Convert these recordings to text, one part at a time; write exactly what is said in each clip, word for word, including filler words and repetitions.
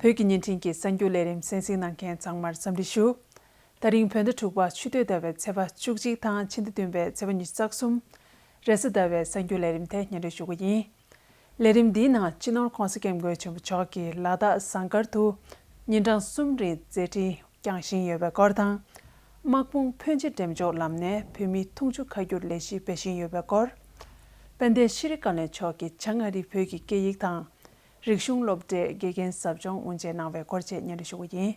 བོད་ཀྱི་བརྙན་འཕྲིན་གྱི་གསར་འགྱུར་ལས་རིམ་གསན་གཟིགས་གནང་མཁན་ཚང་མར་འཚམས་འདྲི་ཞུ། ད་རིང་བོད་ཟླ་དྲུག་པ་ཆུ་སྟོད་ཟླ་བའི་ཚེས་པ་བཅུ་གཅིག་དང་ཕྱི་ཟླ་བདུན་པའི་ཚེས་པ་ཉི་ཤུ་རྩ་གསུམ། རེས་གཟའ་ཟླ་བའི་གསར་འགྱུར་ལས་རིམ་དེ་སྙན་སྒྲོན་ཞུ་གི་ཡིན། ལས་རིམ་འདིའི་ནང་སྤྱི་ནོར་༧གོང་ས་༧སྐྱབས་མགོན་ཆེན་པོ་མཆོག་གིས་ལ་དྭགས་ཟངས་དཀར་དུ་ཉིན་གྲངས་གསུམ་རིང་མཛད་འཕྲིན་བསྐྱངས་བཞིན་ཡོད་པའི་སྐོར་དང་། དམག་དཔུང་ཕོན་ཆེ་འགྲེམས་འཇོག་ལམ་ནས་བོད་མིའི་འཐུང་ཆུ་ཁ་བསྒྱུར་ལས་གཞི་སྤེལ་བཞིན་ཡོད་པའི་སྐོར། དཔལ་ལྡན་ཤྲི་ཀཱ་ལན་མཆོག་གིས་བྱང་ཨ་རིའི་བོད་ཀྱི་སྐད་ཡིག་དང་། རིག་གཞུང་སློབ་གྲྭའི་དགེ་རྒན་ཟབ་སྦྱོང་དབུ་འབྱེད་གནང་བའི་སྐོར་བཅས་སྙན་སྒྲོན་ཞུ་གི་ཡིན།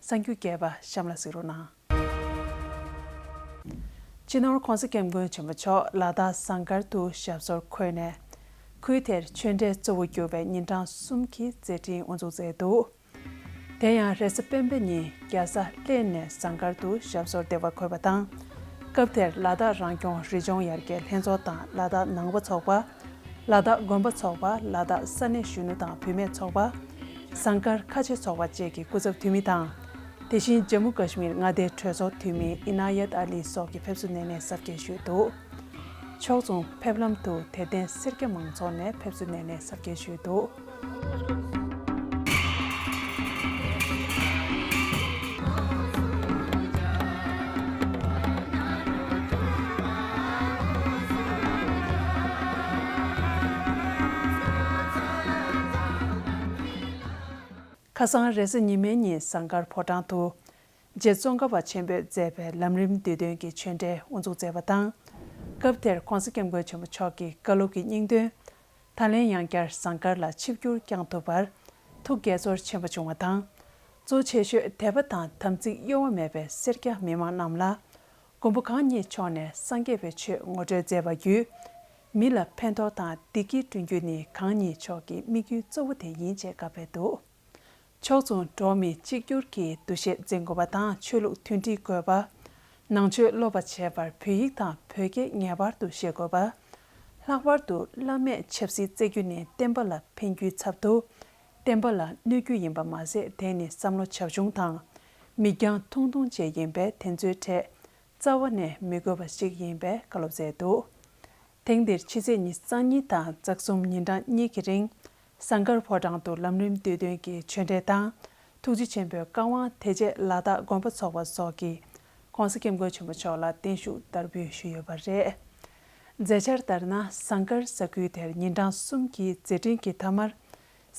གསར་འགྱུར་རྒྱས་པ་གཤམ་ལ་གཟིགས་རོགས་གནང་། སྤྱི་ནོར་༧གོང་ས་༧སྐྱབས་མགོན་ཆེན་པོ་མཆོག་ལ་དྭགས་ཟངས་དཀར་དུ་ཞབས་སོར་འཁོད་ནས། ཁུལ་དེར་ཆོས་འབྲེལ་གཙོ་བོ་གྱུར་བའི་ཉིན་གྲངས་གསུམ་གྱི་མཛད་འཕྲིན་དབུ་འཛུགས་མཛད་འདུག་དེ་ཡང་རེས་གཟའ་སྤེན་པའི་ཉིན་རྒྱལ་ས་གླེ་ནས་ཟངས་དཀར་དུ་ཞབས་སོར་བདེ་བར་འཁོད་པ་དང་། སྐབས་དེར་ལ་དྭགས་རང་སྐྱོང་རི་ལྗོངས་ཡར་རྒྱས་ལྷན་ཚོགས་དང་ལ་དྭགས་ནང་པ་ཚོགས་པ། ལ་དྭགས་དགོན་པ་ཚོགས་པ། ལ་དྭགས་ས་གནས་གཞོན་ནུ་དང་བུད་མེད་ཚོགས་པ། ཟངས་དཀར་ཁ་ཆེ་ཚོགས་པ་བཅས་ཀྱི་སྐུ་ཚབ་འཐུས་མི་དང་། དེ་བཞིན་ཇམ་མུ་ཀ་ཤི་མིར་མངའ་སྡེའི་གྲོས་ཚོགས་འཐུས་མི་ཨི་ན་ཡད་ཨ་ལི་སོགས་ཀྱིས་ཕེབས་བསུ་སྣེ་ལེན་གཟབ་རྒྱས་ཞུས་འདུག་ཕྱོགས་མཚུངས་ཕེབས་ལམ་དུ་དད་ལྡན་སེར་སྐྱ་མང་ཚོགས་ནས་ཕེབས་བསུ་སྣེ་ལེན་གཟབ་རྒྱས་ཞུས་འདུག་ཁ་སང་རེས་གཟའ་ཉི་མའི་ཉིན་ཟངས་དཀར་ཕོ་བྲང་དུ། རྗེ་ཙོང་ཁ་པ་ཆེན་པོས་མཛད་པའི་ལམ་རིམ་བསྡུས་དོན་གྱི་ཆོས་འབྲེལ་དབུ་འཛུགས་མཛད་པ་དང་། སྐབས་དེར་༧གོང་ས་༧སྐྱབས་མགོན་ཆེན་པོ་མཆོག་གིས་བཀའ་སློབ་ཀྱི་སྙིང་དོན། ད་ལན་ཡང་བསྐྱར་ཟངས་དཀར་ལ་ཆིབས་བསྒྱུར་བསྐྱངས་ཐུབ་པར་ཐུགས་དགྱེས་ཚོར་ཆེན་པོ་བྱུང་བ་དང་། གཙོ་ཆེ་ཤོས་དད་པ་དང་དམ་ཚིག་གཡོ་བ་མེད་པའི་སེར་སྐྱ་མི་མང་རྣམས་ལ། མགོན་པོ་གང་ཉིད་མཆོག་ནས་སངས་རྒྱས་པའི་ཆོས་ངོ་སྤྲོད་མཛད་པ་བརྒྱུད། མི་ལ་ཕན་ཐོགས་དང་བདེ་སྐྱིད་བསྐྲུན་རྒྱུ་ནི་གང་ཉིད་མཆོག་གི་དམིགས་ཡུལ་གཙོ་བོ་དེ་ཡིན་ཅེས་བཀའ་ཕེབས་འདུག་ཕྱོགས་མཚུངས་འགྲོ་བ་མི་གཅིག་གྱུར་གྱི་འདུ་ཤེས་འཛིན་དགོས་པ་དང་ཆོས་ལུགས་མཐུན་སྒྲིལ་དགོས་པ། ནང་ཆོས་སློབ་པ་བྱས་པར་བོད་ཡིག་དང་བོད་སྐད་ངེས་པར་དུ་ཤེས་དགོས་པ། ལྷག་པར་དུ་བླ་མས་ཆབ་སྲིད་བཙལ་རྒྱུ་ནི་བསྟན་པ་ལ་ཕན་རྒྱུའི་ཚབ་ཏུ། བསྟན་པ་ལ་གནོད་རྒྱུ་ཡིན་པ་མ་ཟད་དེ་ནི་བསམ་བློ་བྱབ་ཆུང་དང་། མིག་རྒྱང་ཐུང་ཐུང་བཅས་ཡིན་པས་དེ་ཚོའི་གྲས་རྩ་བ་ནས་མི་དགོས་པ་ཞིག་ཡིན་པའི་བཀའ་སློབ་མཛད་འདུག་ཐེངས་འདིར་ཕྱི་ཚེས་ཉི་ཤུ་རྩ་གཉིས་དང་རྩ་གསུམ་ཉིན་གྲངས་གཉིས་ཀྱི་རིང་། ཟངས་དཀར་ཕོ་བྲང་དུ་ལམ་རིམ་བསྡུས་དོན་གྱི་ཆོས་འབྲེལ་དང་། ཐུགས་རྗེ་ཆེན་པོའི་བཀའ་དབང་དེ་རྗེས་ལ་དྭགས་དགོན་པ་ཚོགས་པ་སོགས་ཀྱིས་༧གོང་ས་༧སྐྱབས་མགོན་ཆེན་པོ་མཆོག་ལ་བརྟན་བཞུགས་དར་འབུལ་ཞུས་ཡོད་པ་རེད། མཛད་འཆར་ལྟར་ན་ཟངས་དཀར་ས་ཁུལ་དེར་ཉིན་གྲངས་གསུམ་གྱི་མཛད་འཕྲིན་གྱི་མཐའ་མར།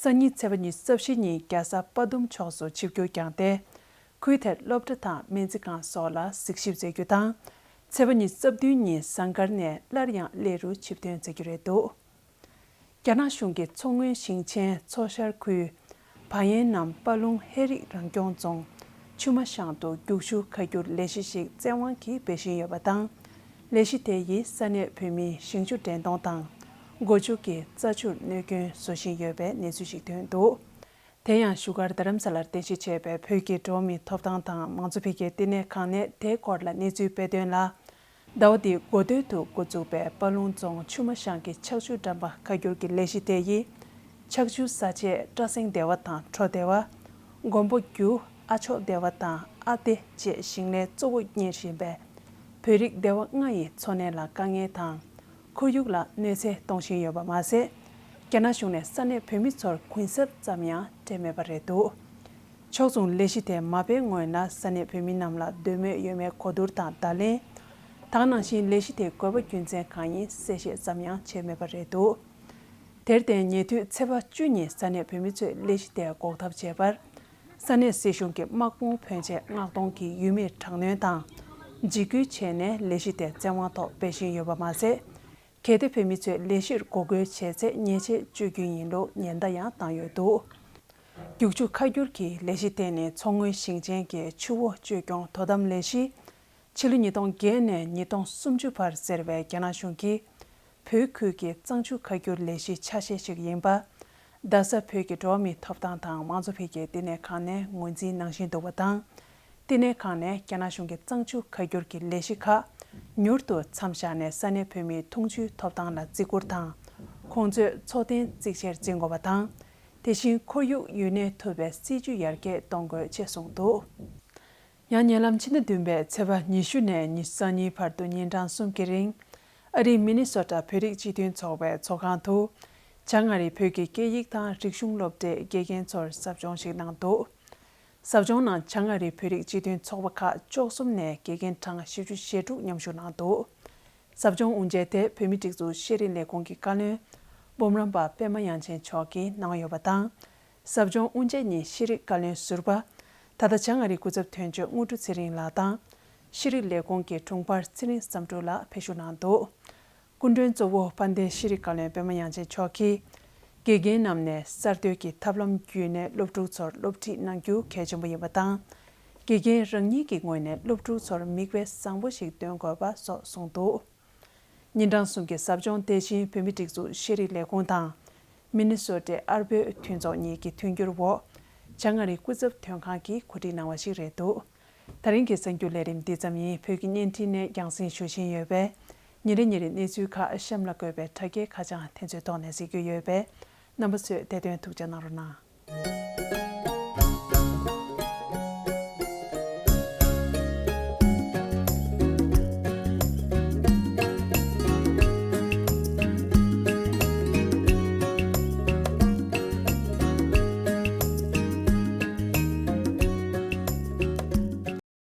སང་ཉིན་ཚེས་པ་ཉི་ཤུ་རྩ་བཞི་ཉིན་རྒྱལ་ས་དཔའ་གདུམ་ཕྱོགས་སུ་ཆིབས་བསྒྱུར་བསྐྱངས་ཏེ། ཁུལ་དེར་སློབ་གྲྭ་དང་སྨན་རྩིས་ཁང་སོགས་ལ་གཟིགས་ཞིབ་མཛད་རྒྱུ་དང་། ཚེས་པ་ཉི་ཤུ་རྩ་བདུན་ཉིན་ཟངས་དཀར་ནས་སླར་ཡང་གླེ་རུ་ཆིབས་ཐོན་མཛད་རྒྱུ་རེད་འདུག་རྒྱ་ནག་གཞུང་གིས་མཚོ་སྔོན་ཞིང་ཆེན་མཚོ་ཤར་ཁུལ་བ་ཡན་ནམ་དཔའ་ལུང་ཧེ་རིག་རང་སྐྱོང་རྫོང་ཆུ་མ་ཤང་དུ་རྒྱུག་ཆུ་ཁ་བསྒྱུར་ལས་གཞི་ཞིག་བཙན་དབང་གིས་སྤེལ་བཞིན་ཡོད་པ་དང་། ལས་གཞི་དེ་ཡིས་ས་གནས་བོད་མིའི་ཞིང་ཆུ་འདྲེན་གཏོང་དང་། སྒོ་ཕྱུགས་ཀྱི་རྩྭ་ཆུར་གནོད་སྐྱོན་བཟོ་བཞིན་ཡོད་པའི་གནས་ཚུལ་ཞིག་ཐོན་འདུག་དེ་ཡང་བཞུགས་སྒར་རྡ་རམ་ས་ལར་རྟེན་གཞི་བྱས་པའི་བོད་ཀྱི་འགྲོ་བ་མིའི་ཐོབ་ཐང་དང་མང་གཙོ་འཕེལ་རྒྱས་བསྟི་གནས་ཁང་ནས་དེའི་སྐོར་ལ་གནས་ཚུལ་སྤེལ་དོན་ལ། ཟླ་བ་འདིའི་འགོ་སྟོད་དུ་འགོ་བཙུགས་པའི་དཔའ་ལུང་རྫོང་ཆུ་མ་ཤང་གི་ཆག་ཆུ་འགྲམ་པ་ཁ་བསྒྱུར་གྱི་ལས་གཞི་དེ་ཡིས། ཆག་ཆུ་ཟ་ཆས་སྐྲ་སེང་སྡེ་བ་དང་གྲོ་སྡེ་བ། མགོན་པོ་རྒྱུ། ཨ་མཆོག་སྡེ་བ་དང་ཨ་སྡེ་བཅས་ཞིང་ལས་གཙོ་བོ་གཉེར་བཞིན་པའི། བོད་རིགས་སྡེ་བ་ལྔ་ཡི་འཚོ་གནས་ལ་དཀའ་ངལ་དང་། ཁོར་ཡུག་ལ་གནོད་འཚེ་གཏོང་བཞིན་ཡོད་པ་མ་ཟད། རྒྱ་ནག་གཞུང་ནས་ས་གནས་བོད་མི་ཚོར་གུན་གསབ་ཙམ་ཡང་སྤྲད་མེད་པ་རེད་འདུག་ཕྱོགས་མཚུངས་ལས་གཞི་དེ་མ་སྤེལ་སྔོན་ལ་ས་གནས་བོད་མི་རྣམས་ལ་འདོད་མོས་ཡོད་མེད་གོ་བསྡུར་དང་བརྡ་ལན། དེ་ནང་བཞིན་ལས་གཞི་དེའི་དགོས་པ་རྒྱུ་མཚན་གང་ཡིན་གསལ་བཤད་ཙམ་ཡང་བྱས་མེད་པ་རེད་འདུག་དེར་བརྟེན་ཉེ་དུས་ཚེས་པ་བཅུ་ཉིན་ས་གནས་བོད་མི་ཚོས་ལས་གཞི་དེ་འགོག་ཐབས་བྱས་པར། ས་གནས་སྲིད་གཞུང་གི་དམག་དཔུང་ཕོན་ཆེ་མངགས་གཏོང་གིས་ཡུལ་མིར་དྲག་གནོན་དང་། འཇིགས་སྐུལ་བྱས་ནས་ལས་གཞི་དེ་བཙན་དབང་ཐོག་སྤེལ་བཞིན་ཡོད་པ་མ་ཟད། གལ་ཏེ་བོད་མི་ཚོས་ལས་གཞིར་འགོག་རྒོལ་བྱས་ཚེ་ཉེས་ཆད་གཅོད་རྒྱུ་ཡིན་ལུགས་ཉེན་བརྡ་ཡང་བཏང་ཡོད་འདུག་རྒྱུག་ཆུ་ཁ་བསྒྱུར་གྱི་ལས་གཞི་དེ་ནི་མཚོ་སྔོན་ཞིང་ཆེན་གྱི་ཆུ་བོ་བཅོས་སྐྱོང་དོ་དམ་ལས་གཞི། ཕྱི་ལོ་ཉིས་སྟོང་བརྒྱད་ནས་ཉིས་སྟོང་སུམ་ཅུ་བར་ཟེར་བའི་རྒྱ་ནག་གཞུང་གིས་བོད་ཁུལ་གྱི་གཙང་ཆུ་ཁ་བསྒྱུར་ལས་གཞི་ཆ་ཤས་ཤིག་ཡིན་པ། རྡ་ས་བོད་ཀྱི་འགྲོ་བ་མིའི་ཐོབ་ཐང་དང་མང་གཙོ་འཕེལ་རྒྱས་བསྟི་གནས་ཁང་ནས་ངོས་འཛིན་གནང་བཞིན་འདུག་པ་དང་། བསྟི་གནས་ཁང་ནས་རྒྱ་ནག་གཞུང་གི་གཙང་ཆུ་ཁ་བསྒྱུར་གྱི་ལས་གཞི་ཁག་མྱུར་དུ་མཚམས་བཞག་ནས་ས་གནས་བོད་མིའི་འཐུང་ཆུའི་ཐོབ་ཐང་ལ་བརྩི་བཀུར་དང་། ཁོང་ཚོས་འཚོ་རྟེན་གཙིགས་ཆེར་འཛིན་དགོས་པ་དང་། དེ་བཞིན་ཁོར་ཡུག་ཡུན་གནས་ཐུབ་པའི་སྲིད་ཇུས་ཡར་རྒྱས་གཏོང་དགོས་ཅེས་གསུངས་འདུག་ཡང་ཉེ་ལམ་ཕྱི་ཟླ་བདུན་པའི་ཚེས་པ་ཉི་ཤུ་ནས་ཉི་ཤུ་རྩ་གཉིས་བར་དུ་ཉིན་གྲངས་གསུམ་གྱི་རིང་། ཨ་རིའི་མི་ནི་སོ་ཊ་བོད་རིགས་སྤྱི་མཐུན་ཚོགས་པའི་ཚོགས་ཁང་དུ། བྱང་ཨ་རིའི་བོད་ཀྱི་སྐད་ཡིག་དང་རིག་གཞུང་སློབ་གྲྭའི་དགེ་རྒན་ཚོར་ཟབ་སྦྱོང་ཞིག་གནང་འདུག། ཟབ་སྦྱོང་ནང་བྱང་ཨ་རིའི་བོད་རིགས་སྤྱི་མཐུན་ཚོགས་པ་ཁག་བཅུ་གསུམ་ནས་དགེ་རྒན་གྲངས་བཞི་བཅུ་ཞེ་དྲུག་མཉམ་ཞུགས་གནང་འདུག། ཟབ་སྦྱོང་དབུ་འབྱེད་དེ་བོད་མིའི་སྒྲིག་འཛུགས་ཤེས་རིག་ལས་ཁུངས་ཀྱི་བཀའ་བློན་འབུམ་རམས་པ་པད་མ་དབྱངས་ཅན་མཆོག་གིས་གནང་ཡོད་པ་དང་། ཟབ་སྦྱོང་དབུ་འབྱེད་ཉིན་ཤེས་རིག་བཀའ་བློན་ཟུར་པ། ད་ལྟ་བྱང་ཨ་རིའི་སྐུ་ཚབ་དོན་གཅོད་དངོས་གྲུབ་ཚེ་རིང་ལགས་དང་། ཤེས་རིག་ལས་ཁུངས་ཀྱི་དྲུང་འཕར་ཚེ་རིང་བསམ་གྲུབ་ལགས་ཕེབས་ཞུགས་གནང་འདུག། སྐུ་མགྲོན་གཙོ་བོ་དཔལ་ལྡན་ཤེས་རིག་བཀའ་བློན་པད་མ་དབྱངས་ཅན་མཆོག་གིས། དགེ་རྒན་རྣམས་ནས་གསར་གཏོད་ཀྱི་ཐབས་ལམ་བརྒྱུད་ནས་སློབ་ཕྲུག་ཚོར་སློབ་ཁྲིད་གནང་རྒྱུ་གལ་ཆེན་པོ་ཡིན་པ་དང་། དགེ་རྒན་རང་ཉིད་ཀྱི་ངོས་ནས་སློབ་ཕྲུག་ཚོར་མིག་དཔེ་བཟང་པོ་ཞིག་སྟོན་དགོས་པ་སོགས་གསུངས་འདུག། ཉིན་གྲངས་གསུམ་གྱི་ཟབ་སྦྱོང་དེ་བཞིན་བོད་མིའི་སྒྲིག་འཛུགས་ཤེས་རིག་ལས་ཁུངས་དང་། མི་ནི་སོ་ཊའི་ཨར་བོད་མཐུན་ཚོགས་གཉིས་ཀྱི་མཐུན་འགྱུར་འོག་བྱང་ཨ་རིའི་སྐུ་ཚབ་དོན་ཁང་གིས་གོ་སྒྲིག་གནང་བ་ཞིག་རེད་འདུག། ད་རིང་གི་གསར་འགྱུར་ལས་རིམ་འདི་ཙམ་ཡིན། བོད་ཀྱི་བརྙན་འཕྲིན་ནས་རྒྱང་སྲིང་ཞུ་བཞིན་ཡོད་པས། ཉིན་རེ་ཉིན་རེ་གནས་ཚུལ་ཁག་གཤམ་ལ་བཀོད་པའི་དྲ་རྒྱའི་ཁ་བྱང་དེ་ཚོའི་ཐོག་ནས་གཟིགས་རྒྱུ་ཡོད་པས། རྣམ་པ་ཚོས་བདེ་དོན་ཐུགས་ཅག་གནང་རོགས་གནང་།